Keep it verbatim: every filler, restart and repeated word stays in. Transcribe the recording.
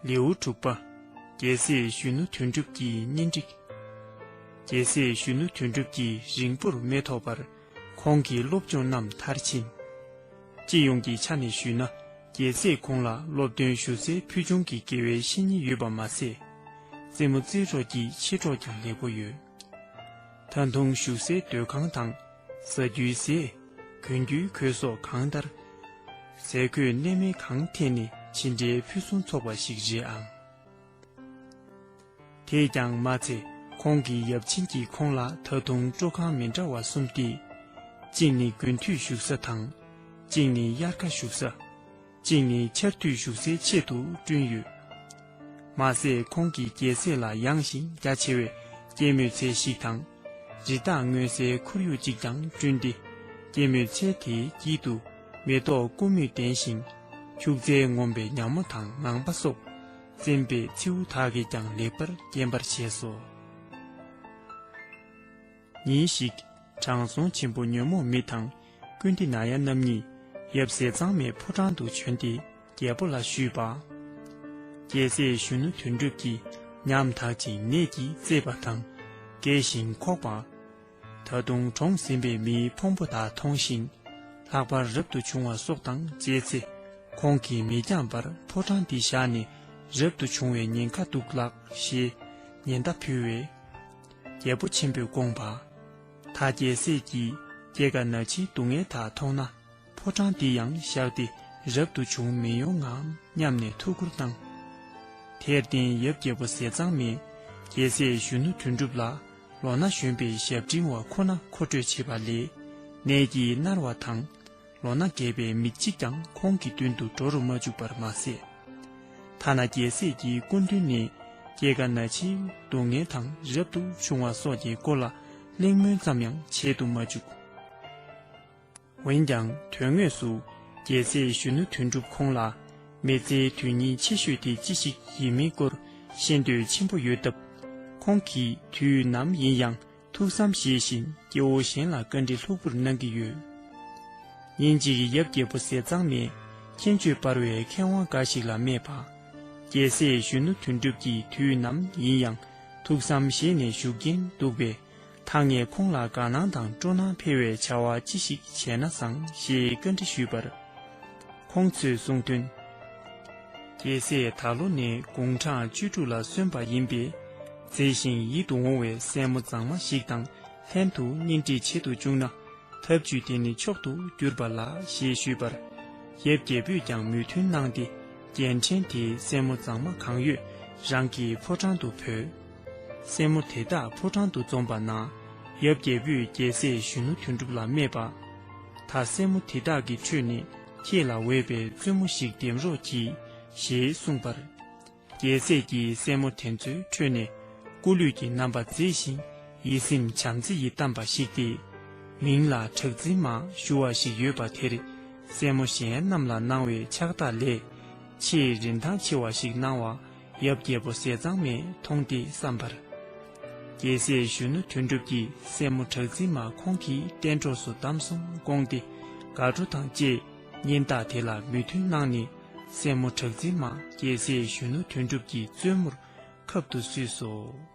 ལེའུ་དྲུག་པ། རྒྱལ་སྲས་གཞོན་ནུ་དོན་གྲུབ་ཀྱི་གཉེན་སྒྲིག་རྒྱལ་སྲས་གཞོན་ནུ་དོན་གྲུབ་ཀྱིས་རིང་པོར་མི་ཐོགས་པར་ཁོང་གི་སློབ་སྦྱོང་རྣམས་མཐར་ཕྱིན། སྤྱི་ཡོངས་ཀྱི་ཆ་ནས་ཞུས་ན། རྒྱལ་སྲས་ཁོང་ལ་སློབ་སྟོན་ཞུ་སའི་ཕུལ་བྱུང་གི་དགེ་བའི་བཤེས་གཉེན་ཡོད་པ་མ་ཟད། རྩེད་མོ་རྩེད་གྲོགས་ཀྱི་མཆེད་གྲོགས་ཀྱང་ལེགས་པོ་ཡོད། ད་དུང་བཞུགས་སའི་སྡོད་ཁང་དང་། ཟ་རྒྱུའི་ཟས། གོན་རྒྱུའི་གོས་སོགས་གང་ལྟར། ཟས་གོས་གནས་མལ་གང་ཐད་ནས་ཇི་འདྲའི་ཕུན་སུམ་ཚོགས་པ་ཞིག་རེད་ཨང་། དེས་ཀྱང་མ་ཚད། ཁོང་གི་ཡབ་ཆེན་གྱིས་ཁོང་ལ་ད་དུང་སྤྲོ་ཁང་མི་འདྲ་བ་གསུམ་སྟེ། གཅིག་ནི་དགུན་དུས་བཞུགས་ས་དང་། གཅིག་ནི་དབྱར་ཁ་བཞུགས་ས། གཅིག་ནི་ཆར་དུས་བཞུགས་སའི་ཆེད་དུ་བསྐྲུན་ཡོད། མ་ཟད། ཁོང་གིས་རྒྱལ་སྲས་ལ་ཡངས་ཤིང་རྒྱ་ཆེ་བའི་སྐྱེད་མོས་ཚལ་ཞིག་དང་། རི་དྭགས་རྔོན་སའི་ཁོར་ཡུག་ཅིག་ཀྱང་བསྐྲུན་ཏེ། སྐྱེད་མོས་ཚལ་དེའི་དཀྱིལ་དུ་མེ་ཏོག་ཀུ་མུད་ལྡན་ཞིང་། ཁྱུག་རྩལ་ངོམ་པའི་ཉ་མོ་དང་ངང་པ་སོགས། རྩེན་པའི་མཚེའུ་དག་གིས་ཀྱང་ལེགས་པར་བརྒྱན་པར་བྱས་སོ། ཉིན་ཞིག། དྲང་སྲོང་ཆེན་པོ་ཉོན་མོངས་མི་དང་ཀུན་ཏི་ན་ཡ་རྣམ་གཉིས་ཡབ་ཟས་གཙང་མའི་ཕོ་བྲང་དུ་བྱོན་ཏེ་རྒྱལ་པོ་ལ་ཞུས་པ། རྒྱལ་སྲས་གཞོན་ནུ་དོན་གྲུབ་ཀྱིས་ཉམ་ཐག་ཅིང་ནད་ཀྱིས་གཙེས་པ་དང་། རྒས་ཤིང་འཁོགས་པ། ད་དུང་གྲོངས་ཟིན་པའི་མིའི་ཕུང་པོ་དག་མཐོང་ཞིང་། ལྷག་པར་རབ་ཏུ་བྱུང་བ་སོགས་དང་མཇལ་ཚེ། ཁོང་གིས་མི་འགྱངས་པར་ཕོ་བྲང་འདི་བཞག་ནས་རབ་ཏུ་བྱུང་བའི་ཉེན་ཁ་འདུག་ལགས་ཞེས་ཉེན་བརྡ་ཕུལ་བས། རྒྱལ་པོ་ཆེན་པོས་དགོངས་པ། ད་རྒྱལ་སྲས་ཀྱིས་སྐྱེ་རྒ་ན་འཆིའི་སྡུག་བསྔལ་དག་མཐོང་ན། ཕོ་བྲང་འདི་ཡང་བཞག་སྟེ་རབ་ཏུ་བྱུང་མི་ཡོང་ངམ་སྙམ་ནས་ཐུགས་ཁུར་བཏང་། དེར་བརྟེན་ཡབ་རྒྱལ་པོ་ཟས་གཙང་མས་རྒྱལ་སྲས་གཞོན་ནུ་དོན་གྲུབ་ལ་ལོ་ན་གཞོན་པའི་ཞབས་འབྲིང་བ་ཁོ་ན་མཁོ་སྤྲོད་བྱས་པ་ལས། ནད་ཀྱིས་མནར་བ་དང་། ལོ་ན་རྒས་པའི་མི་གཅིག་ཀྱང་ཁོང་གི་མདུན་དུ་འགྲོ་རུ་མ་བཅུག་པར་མ་ཟད། ཐ་ན་རྒྱལ་སྲས་ཀྱི་སྐུ་མདུན་ནས་སྐྱེ་རྒ་ན་འཆིའི་སྡུག་བསྔལ་དང་རབ་ཏུ་བྱུང་བ་སོགས་ཀྱི་སྐོར་ལ་གླེང་མོལ་ཙམ་ཡང་བྱེད་དུ་མ་བཅུག། འོན་ཀྱང་དོན་དངོས་སུ་རྒྱལ་སྲས་གཞོན་ནུ་དོན་གྲུབ་ཁོང་ལ་མི་ཚེའི་དོན་སྙིང་ཆེ་ཤོས་དེ་ཅི་ཞིག་ཡིན་མིན་སྐོར་ཤེས་འདོད་ཆེན་པོ་ཡོད་སྟབས། ཁོང་གིས་དུས་ནམ་ཡིན་ཡང་ཐུགས་བསམ་བཞེས་ཤིང་སྐྱེ་བོ་གཞན་ལ་བཀའ་འདྲི་ལྷུག་པོར་གནང་གི་ཡོད། ཉིན་གཅིག་ཡབ་རྒྱལ་པོ་ཟས་གཙང་མས་མཁྱེན་དཔྱོད་འབར་བའི་མཁས་དབང་འགའ་ཞིག་ལ་སྨྲས་པ། རྒྱལ་སྲས་གཞོན་ནུ་དོན་གྲུབ་ཀྱིས་དུས་ནམ་ཡིན་ཡང་ཐུགས་བསམ་བཞེས་ནས་བཞུགས་ཀྱིན་འདུག་པས། ད་ངས་ཁོང་ལ་དགའ་སྣང་དང་སྤྲོ་སྣང་འཕེལ་བའི་བྱ་བ་ཅི་ཞིག་བྱས་ན་བཟང་ཞེས་བཀའ་འདྲི་ཞུས་པར། ཁོང་ཚོས་གསུངས་དོན། རྒྱལ་སྲས་ད་ལོ་ནས་དགུང་གྲངས་བཅུ་དྲུག་ལ་སོན་པ་ཡིན་པས། མཛེས་ཤིང་ཡིད་དུ་འོང་བའི་སྲས་མོ་མཛངས་མ་ཞིག་དང་ལྷན་དུ་གཉེན་སྒྲིག་བྱེད་དུ་བཅུག་ན། ཐབས་ཇུས་དེ་ནི་མཆོག་ཏུ་གྱུར་པ་ལགས་ཞེས་ཞུས་པར། ཡབ་རྒྱལ་པོས་ཀྱང་མོས་མཐུན་གནང་སྟེ། རྒྱལ་ཕྲན་དེའི་སྲས་མོ་མཛངས་མ་གང་ཡོད་རང་གི་ཕོ་བྲང་དུ་བོས། སྲས་མོ་དེ་དག་ཕོ་བྲང་དུ་འཛོམས་པ་ན། ཡབ་རྒྱལ་པོས་རྒྱལ་སྲས་གཞོན་ནུ་དོན་གྲུབ་ལ་སྨྲས་པ། ད་སྲས་མོ་དེ་དག་གི་ཁྲོད་ནས་ཁྱེད་ལ་འོས་པའི་བཙུན་མོ་ཞིག་འདེམས་རོགས་གྱིས་ཞེས་གསུངས་པར། རྒྱལ་སྲས་ཀྱིས་སྲས་མོ་དེ་ཚོའི་ཁྲོད་ནས་སྐུ་ལུས་ཀྱི་རྣམ་པ་མཛེས་ཤིང་ཡིད་སེམས་བྱམས་བརྩེ་ཡིས་གཏམས་པ་ཞིག་སྟེ། མིང་ལ་གྲགས་འཛིན་མ་ཞུ་བ་ཞིག་ཡོད་པ་དེར། སྲས་མོ་གཞན་རྣམས་ལ་གནང་བའི་ཕྱག་རྟགས་ལས་ཆེས་རིན་ཐང་ཆེ་བ་ཞིག་གནང་བ་ཡབ་རྒྱལ་པོ་ཟས་གཙང་མས་མཐོང་སྟེ་བསམ་པར། རྒྱལ་སྲས་གཞོན་ནུ་དོན་གྲུབ་ཀྱིས་སྲས་མོ་གྲགས་འཛིན་མ་ཁོང་གི་གཏན་གྲོགས་སུ་བདམས་སོང་དགོངས་ཏེ་དགའ་སྤྲོ་དང་བཅས་གཉེན་རྟགས་དེ་ལ་མོས་མཐུན་གནང་ནས། སྲས་མོ་གྲགས་འཛིན་མ་རྒྱལ་སྲས་གཞོན་ནུ་དོན་གྲུབ་ཀྱི་བཙུན་མོར་ཁབ་ཏུ་བསུས་སོ།